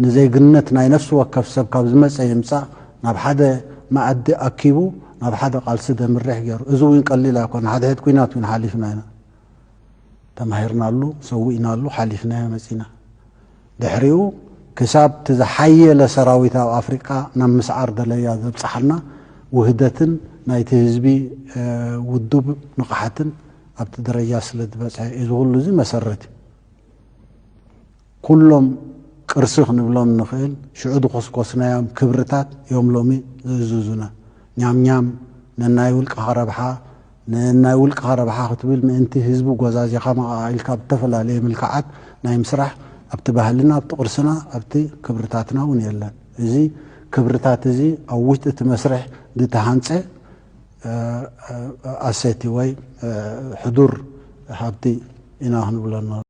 ንዜግነት ናይ ነፍሲ ወከፍ ሰብ ካብ ዝመጸ ይምጻእ ናብ ሓደ መኣዲ ኣኪቡ ናብ ሓደ ቃልሲ ደምርሕ ገይሩ። እዚ እውን ቀሊል ኣይኮነ። ሓደ ሕድ ኲናት እውን ሓሊፍና ኢና። ተማሂርናሉ፣ ሰዊእናሉ፣ ሓሊፍናዮ መጺና። ድሕሪኡ ክሳብ እቲ ዝሓየለ ሰራዊት ኣብ ኣፍሪቃ ናብ ምስዓር ደለያ ዘብጽሓና ውህደትን ናይቲ ህዝቢ ውዱብ ንቕሓትን ኣብቲ ደረጃ ስለ ዝበጽሐ እዚ ኩሉ እዚ መሰረት እዩ። ኩሎም ቅርሲ ክንብሎም ንኽእል ሽዑ ዝኮስኮስናዮም ክብርታት እዮም ሎሚ ዝእዝዙና። ኛምኛም ነናይ ውልቅኻ ረብሓ ነናይ ውልቅኻ ረብሓ ክትብል ምእንቲ ህዝቢ ጎዛዚኻ መቓቓኢልካ ብተፈላለየ ምልክዓት ናይ ምስራሕ ኣብቲ ባህልና ኣብቲ ቅርስና ኣብቲ ክብርታትና እውን የለን። እዚ ክብርታት እዚ ኣብ ውሽጢ እቲ መስርሕ ዝተሃንፀ ኣሰቲ ወይ ሕዱር ሃብቲ ኢና ክንብሎ